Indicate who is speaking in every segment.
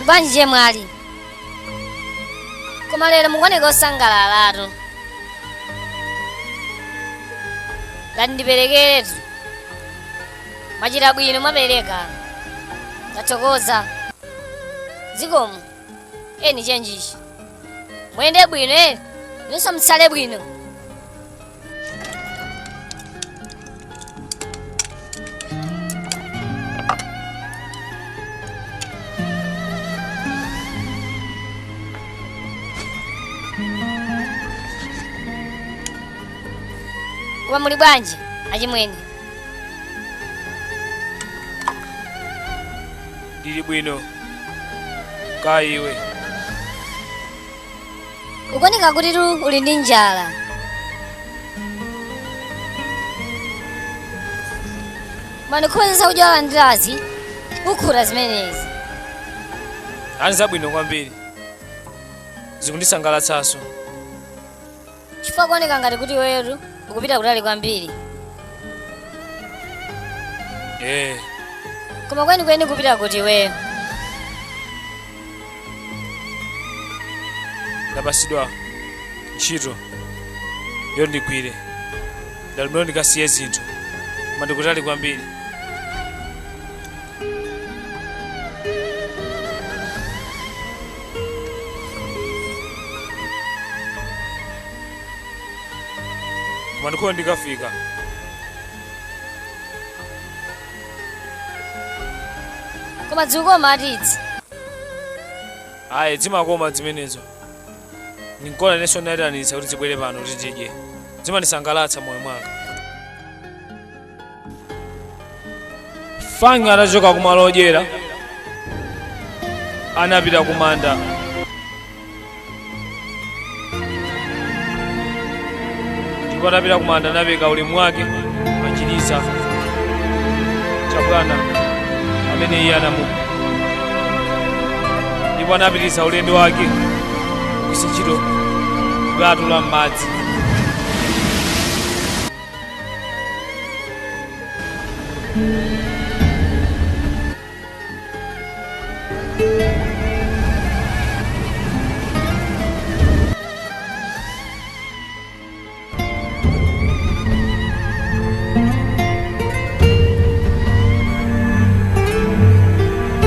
Speaker 1: Bwanji chemwali? Koma lero mukuoneka osangalalatu. Ngati ndiperekeretu. Mwachita bwino mwapereka. Tathokoza. Zikomo. Eni chenjichi. Muyende bwino eh. Nonso mutsale bwino. Koma muli bwanji achimwene?
Speaker 2: Ndili bwino, kaya iwe?
Speaker 1: Ukuoneka kutitu uli ndi njala. Mani khoza zakudya walandirazi ukhuta zimenezi.
Speaker 2: Ani zabwino kwambiri, zikundisangalatsanso.
Speaker 1: Chifukwa kuoneka ngati kuti iweyotu ukupita kutali kwambiri.
Speaker 2: Eh.
Speaker 1: Koma kwenikweni kupita kuti iweyo?
Speaker 2: Ndapatsidwa ntchito yoti ndigwire. Ndatumidwa ndikasiye zinthu, koma ndikutali kwambiri. Koma ndikhoza ndikafika.
Speaker 1: Koma zikukoma ati idzi.
Speaker 2: Ayi, zimakoma zimenezo. Ndinkona inenso ndinayitanitsa kuti zibwere pano kuti tidye. Zimandisangalatsa moyo mwanga. Fang atachoka kumalo odyera anapita kumanda. Ndipo atapita kumanda anapereka ulemu wake pachiliza cha bwana amene iye anamupha. Ndipo anapitiriza ulendo wake kugwiritsa ntchito bwato la m'madzi.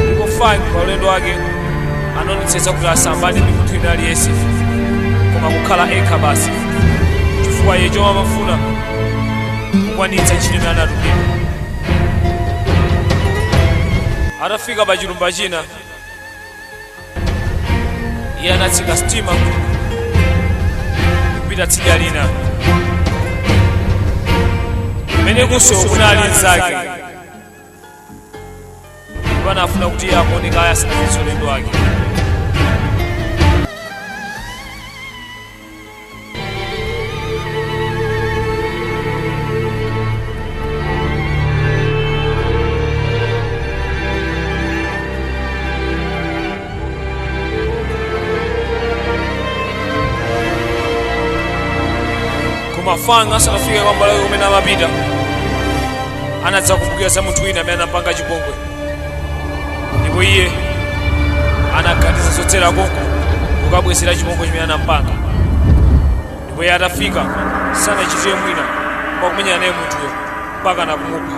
Speaker 2: Ndipo Fang pa ulendo wake anaonetsetsa kuti asayambane ndi munthu wina aliyense, koma kukhala ekha basi, chifukwa iye chomwe amafuna kukwanitsa ntchito imene anatumidwa. Atafika pa chilumba china, iye anatsika sitima kupita tsidya lina kumenekunso kunali mnzake, ndipo anafuna kuti iye amuone kaye asanapitirize ulendo wake. Koma Fang asanafike kwa m'bale wake kumene amapita, anadzakumbukira za munthu wina amene anampanga chipongwe, ndipo iye anaganiza zodzera konko kukabwezera chipongwe chimene anampanga. Ndipo iye atafika sanachitire mwina koma kumenyana naye munthuyo mpaka nakumupha.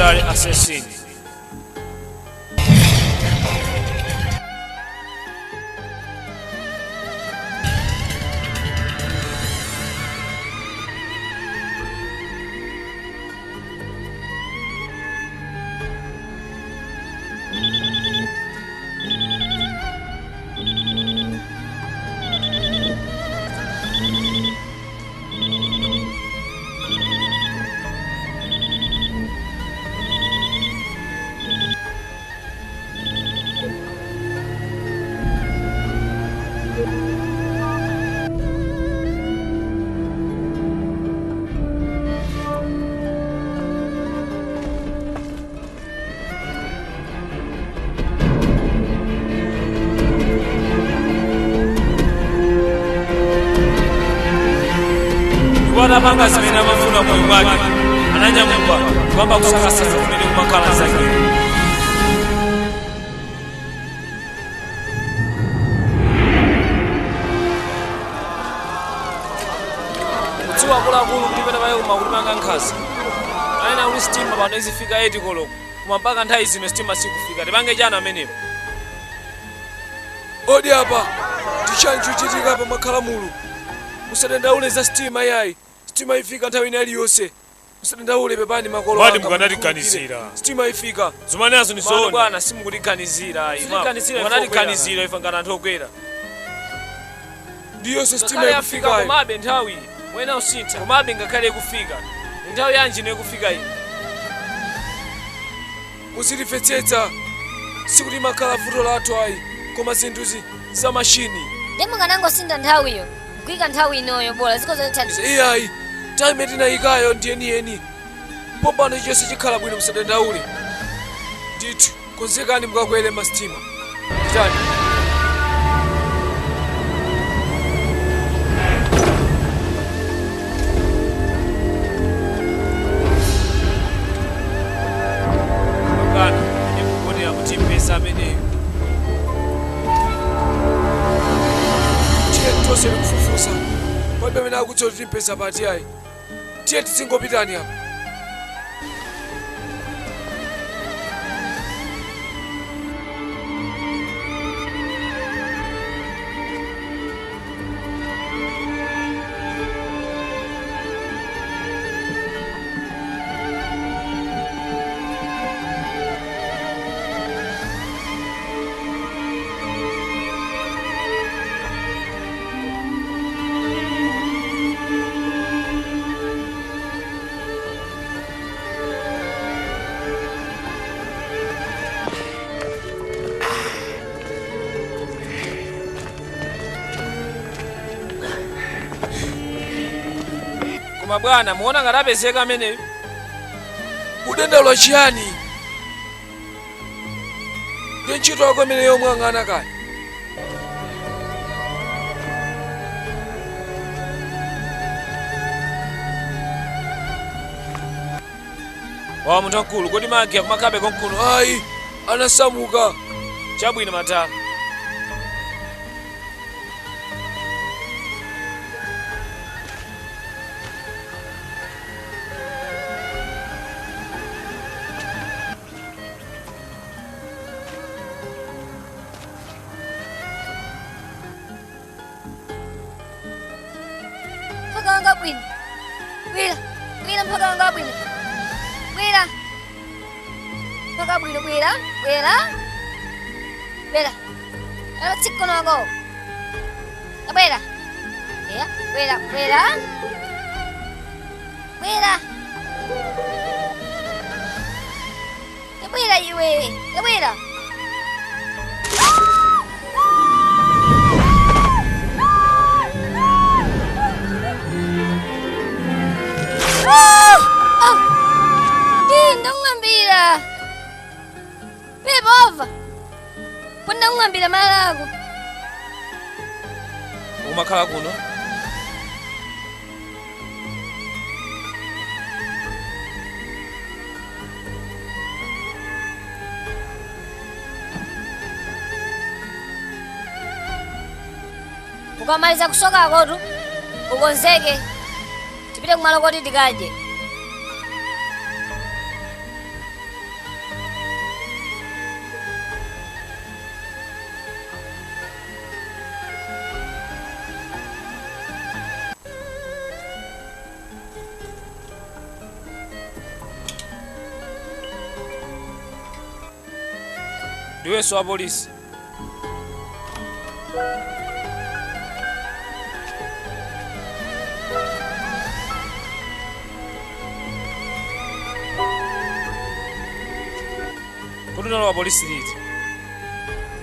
Speaker 2: Military Assassin. Ndipo atapanga zimene amafuna moyo mwake, ananyamuka kuyamba kusakasaka kumene kumakhala anzakeyo. Kudziwa akuluakulu kuti pena pake koma kutipanga nkhanza. Anena kuti sitima pano izifika 8 koloko, koma mpaka nthawi zino sitima sikufika. Tipange chani amenepo?
Speaker 3: Odi apa ndi chani chikuchitika apa mwakhala mulu? Musadandaule za sitima yayi, sitima ifika nthawi ina iliyonse. Musadandaule, pepani makolo
Speaker 2: Bwadi
Speaker 3: anga,
Speaker 2: mukanatiganizira.
Speaker 3: mukhululukire. Sitima ifika.
Speaker 2: Zumanenazo ndi
Speaker 3: Mano
Speaker 2: zoona.
Speaker 3: bwana, simukutiganizira ayi.
Speaker 2: Sitiganizira ife
Speaker 3: Mukanatiganizira ife ngati anthu okwera. Ndiyonso sitima
Speaker 2: Ngakhale yafika
Speaker 3: ikufikayo.
Speaker 2: komabe nthawi mwena usintha, komabe ngakhale ikufika ndi nthawi yanji ino ikufika ino?
Speaker 3: Muzitimvetsetsa, sikuti imakhala vuto lathu ayi, koma zinthuzi za mashini.
Speaker 1: Ndiye mukanangosintha nthawiyo nkuika nthawi inoyo bola zikhoza kutithandiza.
Speaker 3: Iyayi, nthawi imene tinayikayo ndi yeniyeni. Pompano chilichonse chikhala bwino, musadandaule. Ndithu, konzekani mukakwere masitima. Pitani.
Speaker 2: Bwana, ine mukuonera kuti mpesa ameneyo.
Speaker 3: Tiye tonse tikufufuza, palibe amene akudziwa kuti timpeza pati ayi. Tiye tizingopitani apa.
Speaker 2: Koma bwana, muona ngati apezeka ameneyo?
Speaker 3: Udandaula chiyani? Ndi ntchito yako imeneyo yomuyang'ana kaya.
Speaker 2: Wawa munthu wamkulu, kodi Magi akumakhalabe konkuno?
Speaker 3: Ayi, anasamuka.
Speaker 2: Chabwino madala.
Speaker 1: Mphaka wanga wabwino, bwera, bwera mphaka wanga wabwino, bwera mphaka wabwino, bwera, bwera, bwera, ala mkono wangawo, bwera, eya, bwera, bwera, bwera, bwera iwe, bwera. Ndakung'ambira pepa wamva poti ndakung'ambira malaya ako.
Speaker 2: Umakhala kuno?
Speaker 1: Ukamaliza kusokakotu ukonzeke tipite kumalo koti tikadye.
Speaker 2: Ndiwenso apolisi. Kodi unalowa polisi liti?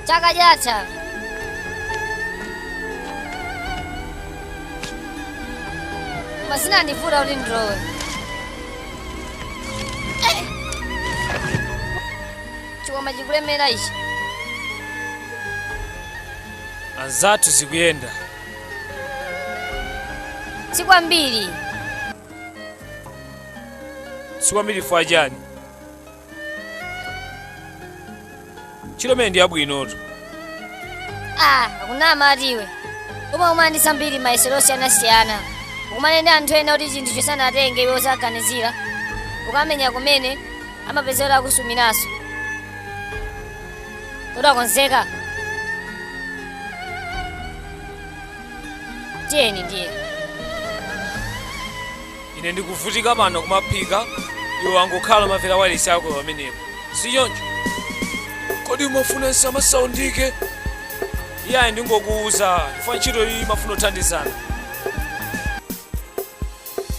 Speaker 1: Chaka chatha. Koma zinandivuta kuti ndilowe. Chikwama chikulemera ichi.
Speaker 2: Anzathu zikuyenda.
Speaker 1: Si kwambiri.
Speaker 2: Si kwambiri chifukwa chani? Ntchito imene ndi yabwinotu.
Speaker 1: Ah, akunama ati iwe. Umakumana ndi zambiri mayesero osiyanasiyana. Ukumane ndi anthu ena oti chinthu chosanatenge iwe osaganizira. Ukamenya kumene amapezera akusumiranso. Kodi wakonzeka? Tiyeni ndiye.
Speaker 2: Ine ndikuvutika pano kumaphika, iwe wangokhala umamvera wailesi yako pamenepo. Si choncho?
Speaker 3: Kodi umafuna nsamasaundike?
Speaker 2: Iyayi, ndingokuwuza chifukwa ntchito iyi imafuna kuthandizana.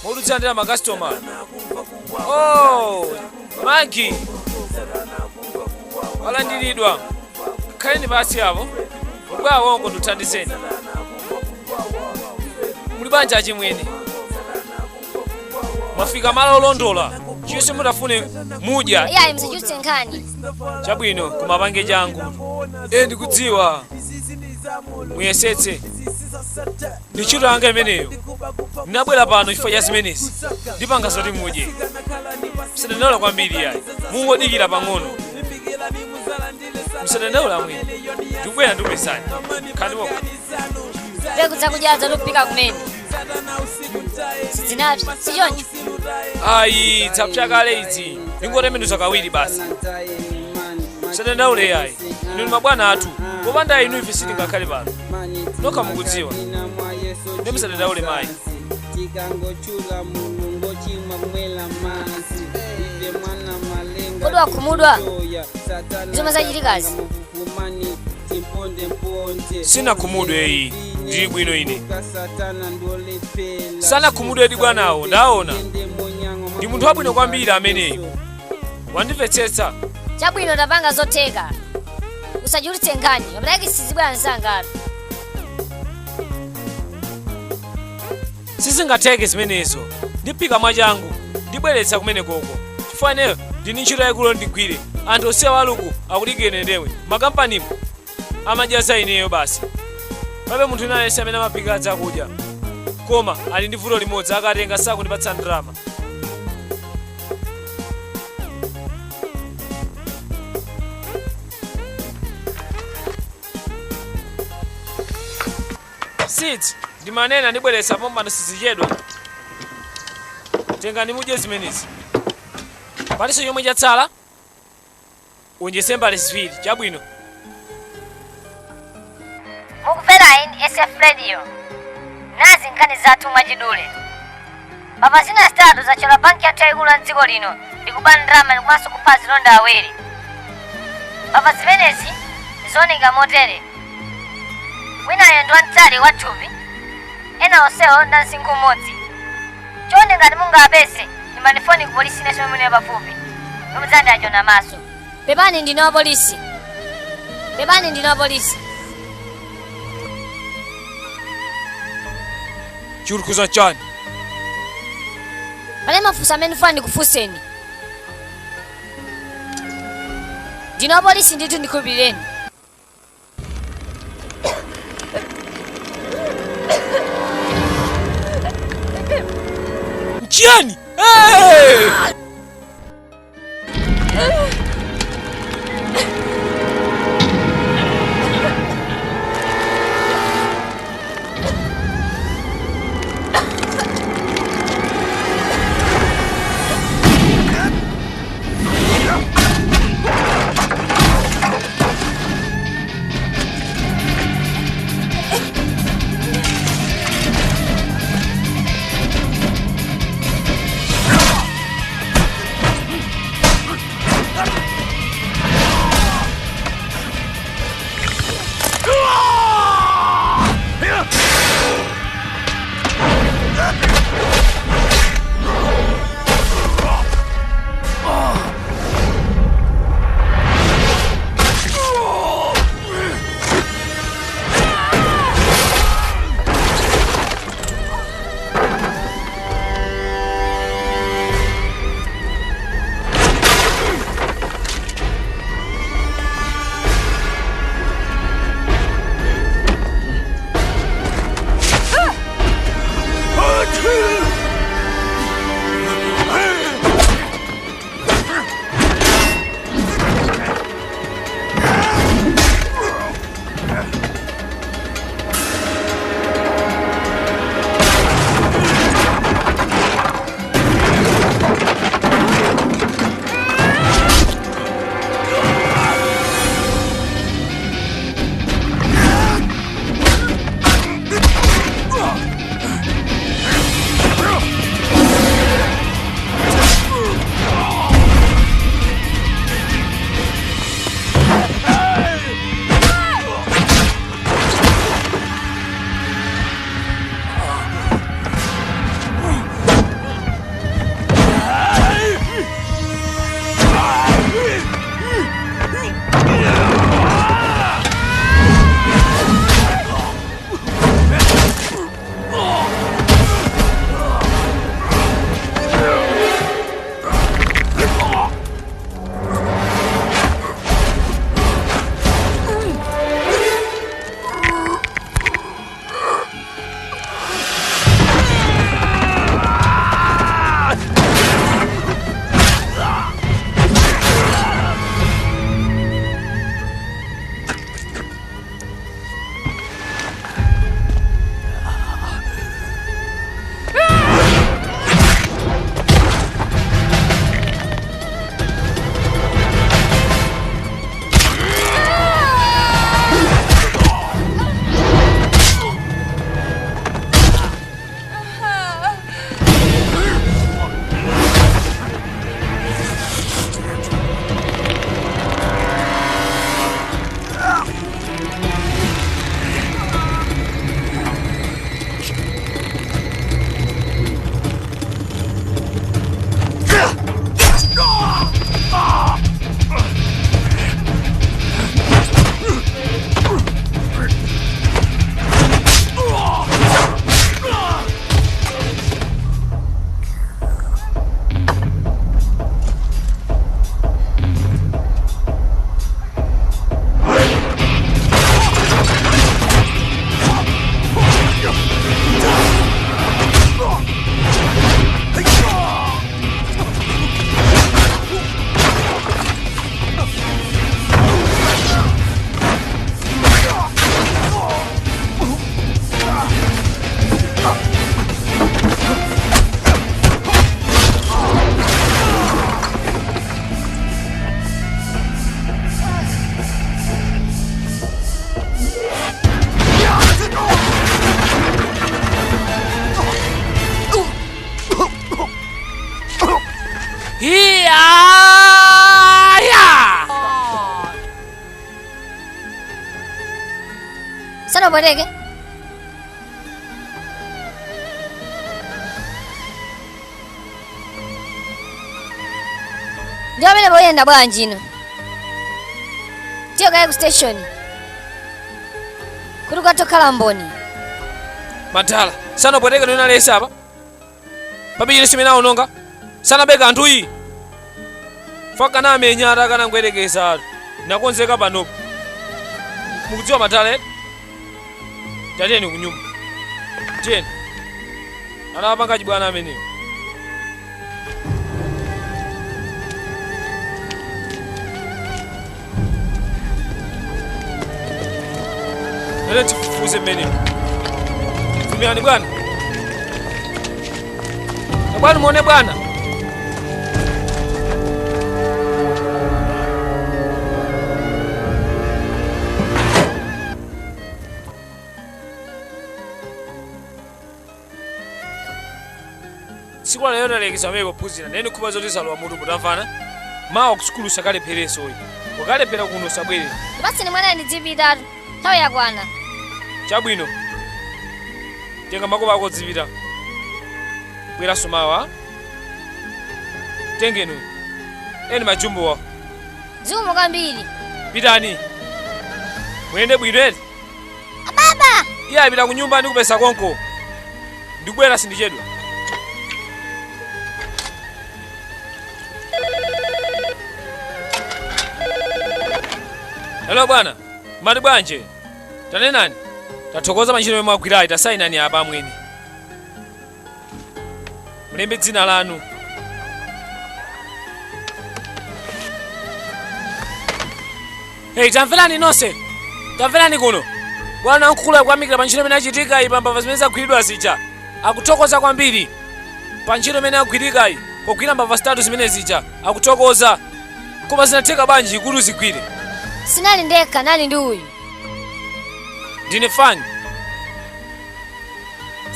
Speaker 2: Moludzandira makasitomala. Oh, Magi, walandiridwa. Khaleni pansi apo. Bwa wongo ndikuthandizeni. Muli banja achimwene. Mwafika malo olondola. Chiyonse mutafune mudya.
Speaker 1: Iyayi, musachulutse nkhani.
Speaker 2: Chabwino, kumapange changu. Ndikudziwa. Muyesetse. Ndi ntchito yanga imeneyo. Ndinabwera pano chifukwa cha zimenezi. Ndipanga zoti mudye. Musadandaula kwambiri yayi. Mungodikira pang'ono. Musadandaula mwini. Ndikubwera ndikupezani. Khani woko.
Speaker 1: Mbegu zakudyazo tupika kumene. Sidzinapsa, si choncho?
Speaker 2: Ayi, zapsa kale izi. Ndingotembenuza kawiri basi. Musadandaule yayi. Inu ndi mabwana athu. Popanda inu ife sitingakhale pano. Nokha mukudziwa. Ndi musadandaule mayi.
Speaker 1: Kodi wakhumudwa? Zomwe zachitikazi?
Speaker 2: Sinakhumudwe iyi. Ndili bwino ine. Sanakhumudwe edi bwanawo, ndaona. Ndi munthu wabwino kwambiri ameneyo. Wandimvetsetsa.
Speaker 1: Chabwino, tapanga zotheka. Usachulutse nkhani, mapitaki sizibwera msangano.
Speaker 2: Sizingatheke zimenezo. Ndiphika mwachangu. Ndibweretsa kumene koko. Chifukwa ineyo ndini ntchito yayikulu ndigwire. Anthu osiya waluku akuligene ndewe. Makampanimu amadya za ineyo basi. Pabe munthu wina aliyense amene amaphika zakudya. Koma ali ndi vuto limodzi, akatenga sakundipatsa ndalama. Sitsi, ndimanena ndibweretsa pompano sizichedwa. Tengani mudye zimenezi. Palinso chomwe chatsala? Unjese mbale ziwiri, chabwino.
Speaker 1: Mukumvera NSF Radio. Nazi nkhani zathu mwachidule. Mbava zina zitatu zathyola banki yathu yayikulu ya mdziko lino ndikuba ndalama ndikumanso kupha azilonda awiri. Mbava zimenezi zioneka motere. Winayo ndi wamtali wathupi, ena onsewo ndi msinkhu umodzi. Chonde ngati mungapeze, imbani foni ku polisi inenso imene pafupi. Mudzandi achona maso. Pepani, ndine wa polisi. Pepani, ndine wa polisi.
Speaker 2: Chikukukhudza chani?
Speaker 1: Pale mafunso amene ndifuna ndikufunseni. Ndine wa polisi ndithu, ndikhulupirireni.
Speaker 2: Nchiyani? Hey! Iyaya!
Speaker 1: Sanapweteke. Ndi amene poyenda bwanji ino? Tiye kaye ku station kuti ukatokhala mboni.
Speaker 2: Madala, sanapweteke nena lesa apa. Pabiri simene aononga. Sanabeka anthu iyi. Fakana amenya atakana ngwerekeza. Nakonzeka panopo. Mukudziwa madala eh? Tatiyeni kunyumba. Tiyeni. Anapanga chibwana ameneyo. Lero tifufuze mmenemo. Fumirani bwana. Na bwana muone bwana. Tsiku la lero talekeza amene pophunzira ndeni khupa zoti zalowa mutu mutamvana mawa kusukulu sakalephereso uyu ukalephera kuno sabwerera.
Speaker 1: Ndipatseni mwana ndizipitatu. Nthawi yakwana.
Speaker 2: Chabwino, tenga makopa ako dzipita, bweranso mawa. Tengeni eni majumbowa.
Speaker 1: Zikomo kwambiri.
Speaker 2: Pitani muyende bwino eti.
Speaker 1: Ababa!
Speaker 2: Iye apita ku nyumba ndikupeza konko, ndikubwera sindichedwa. Hello bwana, mati bwanje? Tanenani, tathokoza pa ntchito yomwe mwagwirayi, tasayinani apa amwene. Mulembe dzina lanu. Hey, tamverani nonse, tamverani kuno. Bwana mkulu akuyamikira pa ntchito imene achitika iyi pa mbava zimene zagwiridwa zija. Akuthokoza kwambiri pa ntchito imene agwirikayi pogwira mbava zitatu zimene zija. Akuthokoza. Koma zinatheka bwanji kuti uzigwire?
Speaker 1: Sinali ndekha, nali ndi uyu.
Speaker 2: Ndine Fani.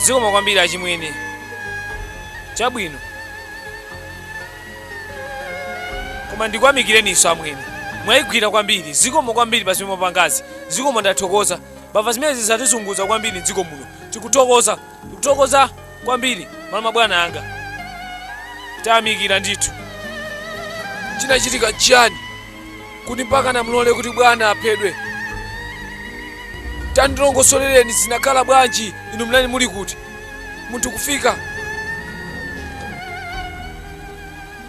Speaker 2: Zikomo kwambiri achimwene. Chabwino. Koma ndikuyamikireninso amwene. Mwayigwira kwambiri. Zikomo kwambiri pa zimene mwapangazi. Zikomo ndathokoza. Mbava zimenezi zatizunguza kwambiri m'dziko muno. Tikuthokoza. Tikuthokoza kwambiri malo mabwana anga. Tayamikira ndithu.
Speaker 3: Chinachitika nchiyani kuti mpaka namulole kuti bwana aphedwe? Tandilongosolereni zinakhala bwanji inu munali muli kuti? Munthu kufika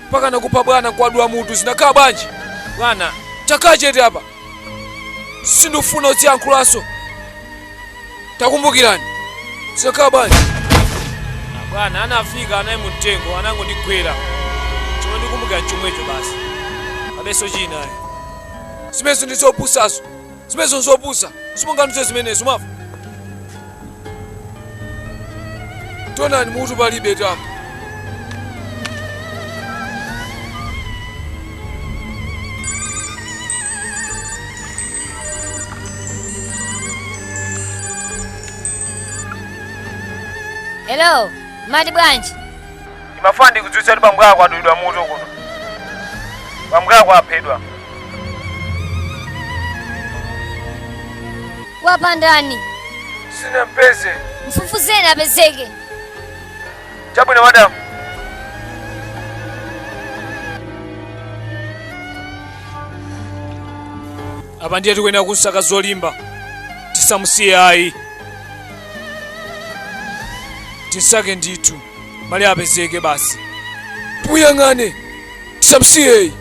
Speaker 3: mpaka nakupha bwana kwadula mutu zinakhala bwanji?
Speaker 2: Bwana,
Speaker 3: Takhala chete apa, sindifuna uziyankhulanso. Takumbukirani zinakhala bwanji?
Speaker 2: Bwana anafika anali mu mtengo anangondigwera. Chomwe ndikumbukira nchomwecho basi. Pabenso china ayi.
Speaker 3: Zimenezo ndi zopusazo, zimenezo nzopusa, simungandiuze zimenezo mwamva? Tonani mutu palibe tapa.
Speaker 1: Hello, mati bwanji?
Speaker 2: Ndimafuna ndikudziwitse kuti bambo ako adulidwa mutu kuno. Bambo ako aphedwa.
Speaker 1: Wapha ndani?
Speaker 2: Sinampeze.
Speaker 1: Mfufuzeni apezeke.
Speaker 2: Chabwino madam. Apa ndiye tikuyenera kusaka zolimba. Tisamusiye ayi. Tisake ndithu. Mali apezeke basi.
Speaker 3: Timuyang'ane, tisamusiyeyi.